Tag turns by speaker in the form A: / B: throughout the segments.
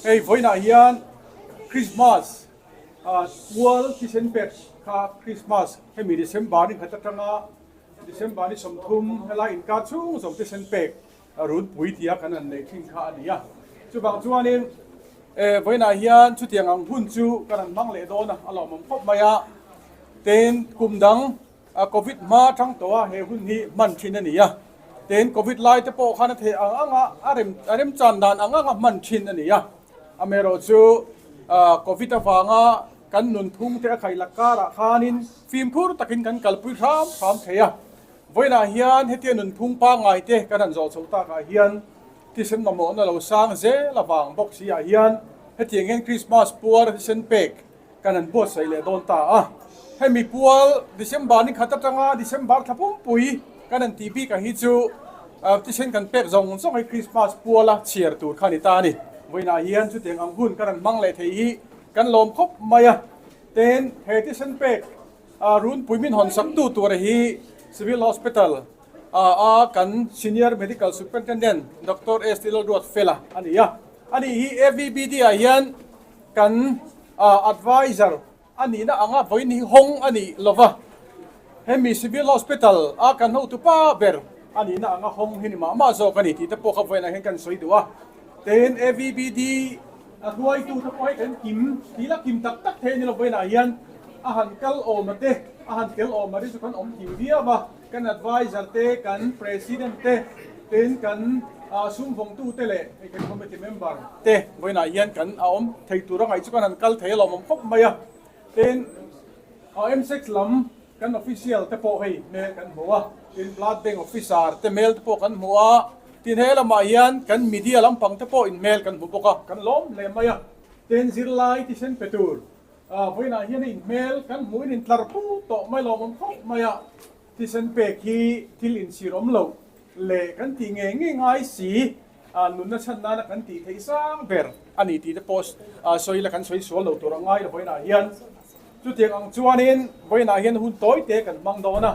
A: Hei vawiinah hian Christmas pual thisen pek kha Christmas hemi December ni khat atanga December ni 30 helai inkar chhung zawng thisen pek runpui tia kan han neih thin kha a ni a. Chuvang chuanin vawiinah hian chutiang ang hun chu kan han hmang leh dawn a, a lawmawm khawp mai a. Tin, kum dang Covid hma tang tawh a he hun hi hman thin a ni a. Tin, Covid lai te pawh khan a theih ang anga a rem a remchan dan ang anga hman thin a ni a. Amaherawhchu Covid avanga kan nunphung te a khailak karah khanin fimkhur takin kan kalpui hram hram thei a. Vawiinah hian hetia nunphung pangngai te kan han zawh chhoh takah hian thisen mamawhna lo sang zel avang bawk si ah hian hetiang hian Krismas puar thisen pek kan han buatsaih leh dawn ta a. Hemi pual December ni khat atanga December thla pumpui kan han tih bik ang hi chu thisen kan pek zawng zawng hi Krismas puala chhiar tur kha a ni ta a ni. Vawiinah hian chutiang ang hun kan han hmang leh thei hi kan lawm khawp mai a. Tin, he thisen pek runpui min hawn sak tu tur hi Civil Hospital a kan Senior Medical Superintendent Doctor ST Lalruatfela a ni a. Ani hi AVBD ah hian Kan adviser a nihna anga vawiin hi hawng a nih lova, hemi Civil Hospital a kan hotu pa ber a nihna anga hawng hi ni mah mah zawk a ni tih te pawh kha vawiinah hian kan sawi duh a. Tin, AVBD a hruaitu te pawh hei kan kim tih la kim tak tak thei a ni lo vawiinah hian a han kal awm a te, a han tel awm a te chu kan awm kim viau a. Kan adviser te, kan president te, tin kan sumvawngtu te leh hei kan committee member te vawiinah hian kan a awm thei tur a ngaih chu kan han kal thei a lawmawm khawp mai a. Tin, M6 lam kan official te pawh hei hmel kan hmu a, tin blood bank officer te hmel te pawh kan hmu a, tin he lamah hian kan media lampang te pawh in hmel kan hmu bawk a, kan lawm hle mai a. Tin, zirlai thisen pe tur Vawiinah hian a inhmel kan hmuhin intlar pu tawh mai lawmawm khawp mai a, thisen pek hi thil inchhir awm loh leh kan tih ngei ngei ngai si, nunna chhan nana kan tih theih sang ber a ni tih te pawh sawi la kan sawi sual lo tur a ngai lo vawiinah hian. Chutiang ang chuanin vawiinah hian hun tawi te kan hmang dawn a,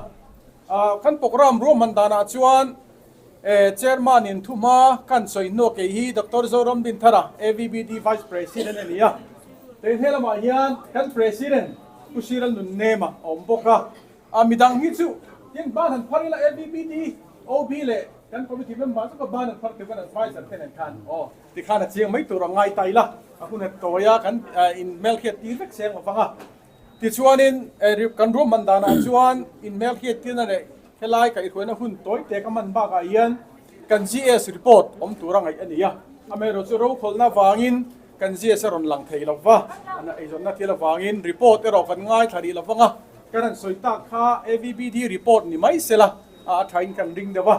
A: kan programme ruahman danah chuan Chairman in thuhma kan sawi hnuah kei hi Doctor Zoram Dinthara, AVBD Vice President a ni a. Tei hne lamah hian kan President Pu Siral Nunnema a awm bawk a. A midang hi chu tin ban han phar ila AVBD OB leh kan committee member chu ka ban han phar teuh kan advisor te nen khan aw tikhan a chiang mai tur a ngai ta ila a hun a tawi a kan in hmelhriat tir vek seng lovang a. Tichuanin kan ruahman danah chuan inhmelhriat tirna leh helai kaihhruaina hun tawi te ka hman bakah hian kan GS report awm tura ngaih a ni a. Amaherawhchu rokhawlhna avangin kan GS a rawn lang thei lo va, eizawnna thil avangin report erawh kan ngaithla rih lo vang a, kan han sawi tak kha AVBD report ni mai sela a thain kan ring deuh a.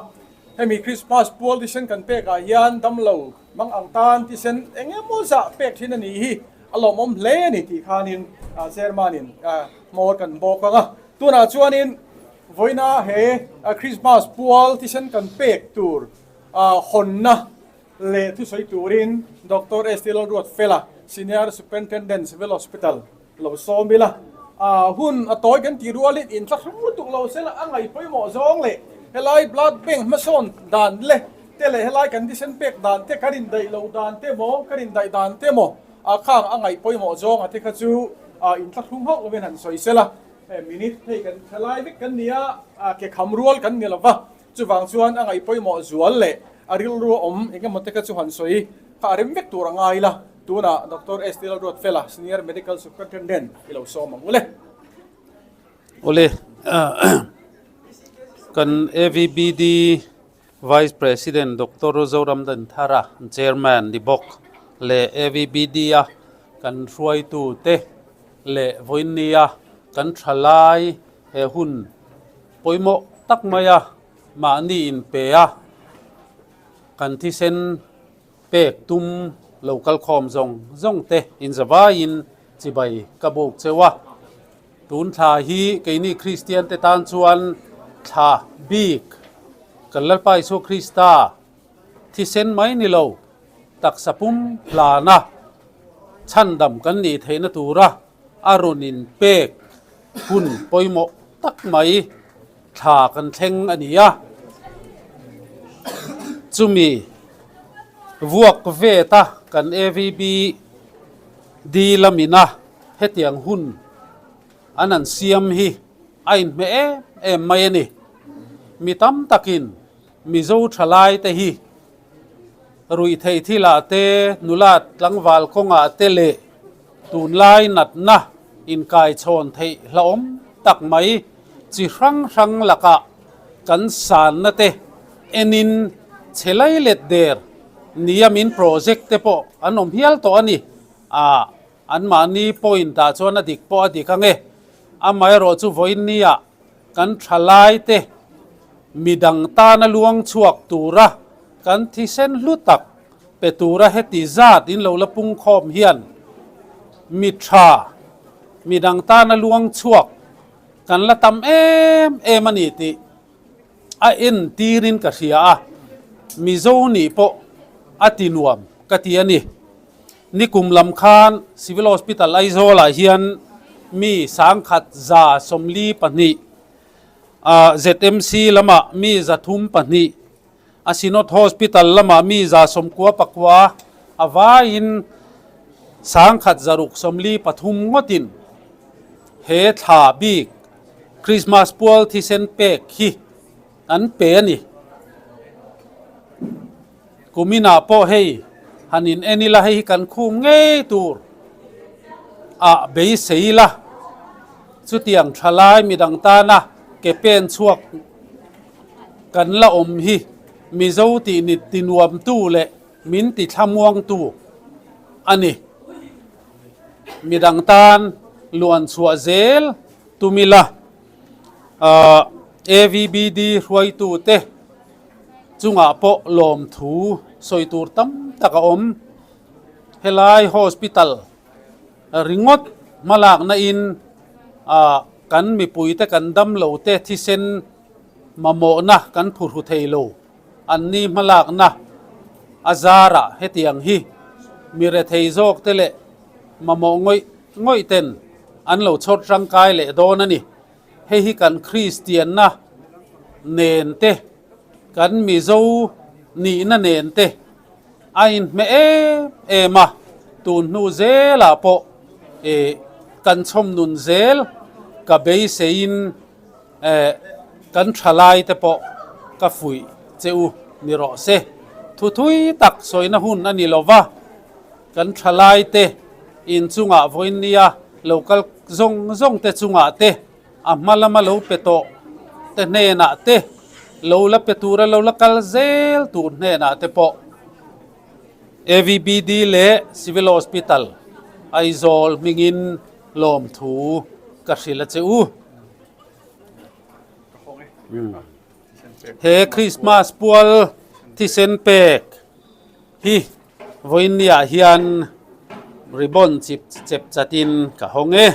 A: Hemi Christmas pual thisen kan pekah hian damlo mang ang tan thisen eng emaw zah pek thin a nih hi. A lawmawm hle a ni tih khanin Chairman-in hmawr kan bawk ang a. Tunah chuanin vawiina he Christmas pual thisen kan pek tur hawnna leh thusawi turin Doctor ST Lalruatfela, Senior Superintendent Civil Hospital lo sawm ila. Hun a tawi kan tih rualin inthlahrung lutuk lo sela a ngaih pawimawh zawng leh helai blood bank hmasawn dan leh te leh helai kan thisen pek dan te, kan indaih loh dan te maw, kan indaih dan te maw a khang a ngaih pawimawh zawng a te kha chu inthlahrung hauh lovin han sawi sela. Minute hei kan thalai vek kan ni a, ke kham rual kan ni lova, chuvang chuan a ngaih pawimawh zual leh a rilru a awm eng emaw te kha chu han sawi kha a rem vek tur a ngai la. Tunah Doctor ST Lalruatfela, Senior Medical Superintendent i lo sawm ang u le.
B: Awle, kan AVBD Vice President Doctor Zoram Danthara, Chairman ni bawk leh AVBD a kan hruaitu te leh vawiinnia kan thalai he hun pawimawh tak maia mahni inpe a kan thisen pek tum lo kalkhawm zawng zawng te inzavaiin chibai ka buk cheu a. Tun thla hi keini Kristian te tan chuan thla bik kan Lalpa Isua Krista thisen mai ni lo taksa pum hlana chhandam kan nih theihna tura a rawn inpek hun pawimawh tak mai thla kan thleng a ni a. Chumi vuak vet a. Kan AVBD lamina hetiang hun an an siam hi a inhmeh em em mai a ni. Mi tam takin Mizo thalaite hi ruihtheih thilah te, nula tlangval kawngah te leh tunlai natna inkaichhawn theih hlauhawm tak mai chi hrang hrang lakah kan sanna te enin chhe lai let der nia min project te pawh an awm hial tawh a ni. A anmahni point ah chuan a dik pawh a dik ang e. Amaherawh chu vawiin nia kan thalai te midang tana luang chhuak tura kan thisen hlu tak pe tura heti zat in lo la pung khawm hian mi tha midang tana luang chhuak kan la tam em em a ni tih a entirin ka hria a, Mizo nih pawh a ti nuam ka ti a ni. Nikum lam khan Civil Hospital Aizawl-ah hian mi sangkhat 142, ZMC lamah mi 302, a Synod Hospital lamah mi 99 a vaiin 1643 ngawtin he thla bik Krismas pual thisen pek hi an pe a ni. Kuminah pawh hei han in en ila hei hi kan khum ngei tur ah beisei ila chutiang thalai midang tana ke pen chhuak kan la awm hi Mizo tih ni tinuamtu leh min ti thlamuangtu a ni. Midang tan luan chhuah zel tum ila AVBD hruaitute chungah pawh lawmthu sawi tur tam tak a awm. Helai hospital ringawt hmalakna in kan mipuite kan damlo te thisen mamawhna kan phuhru thei lo. Anni hmalakna a zarah hetiang hi mi rethei zawk te leh mamawh ngawih ngawih ten an lo chhawr tangkai leh dawn a ni. Hei hi kan Kristianna nen te, kan Mizo nihna nen te a inhmeh em em a, tun hnu zelah pawh kan chhawm nun zel ka beiseiin kan thalai te pawh ka fuih che u ni rawh se. Thuthui tak sawina hun a ni lo va, kan thalai te inchungah vawinia lo kal zawng zawng te chungah te, a hma lama lo pe tawh te hnenah te, lo la pe tura lo la kal zel tur hnenah te pawh AVBD leh Civil Hospital Aizawl hmingin lawmthu ka hrilh a che u. He Christmas pual thisen pek hi Vawiinniah hian ribbon chip chep chatin ka hawng e.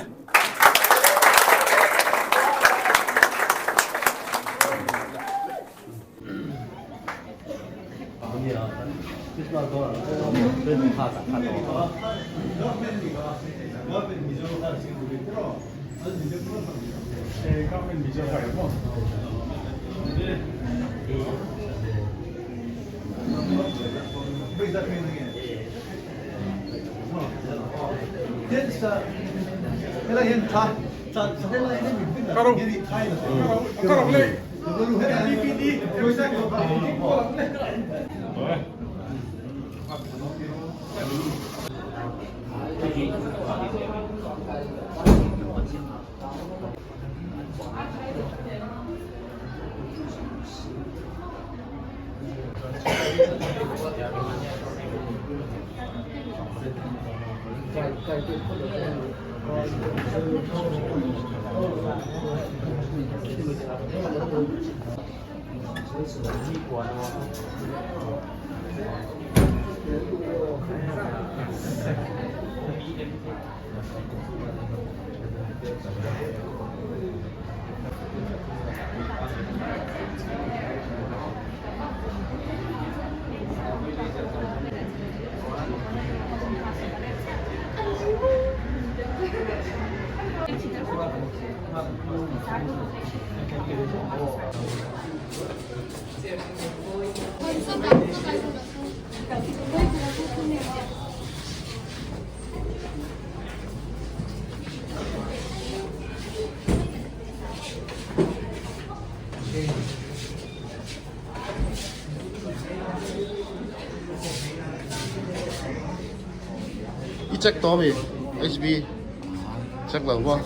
C: check tawh ami HB check lo maw.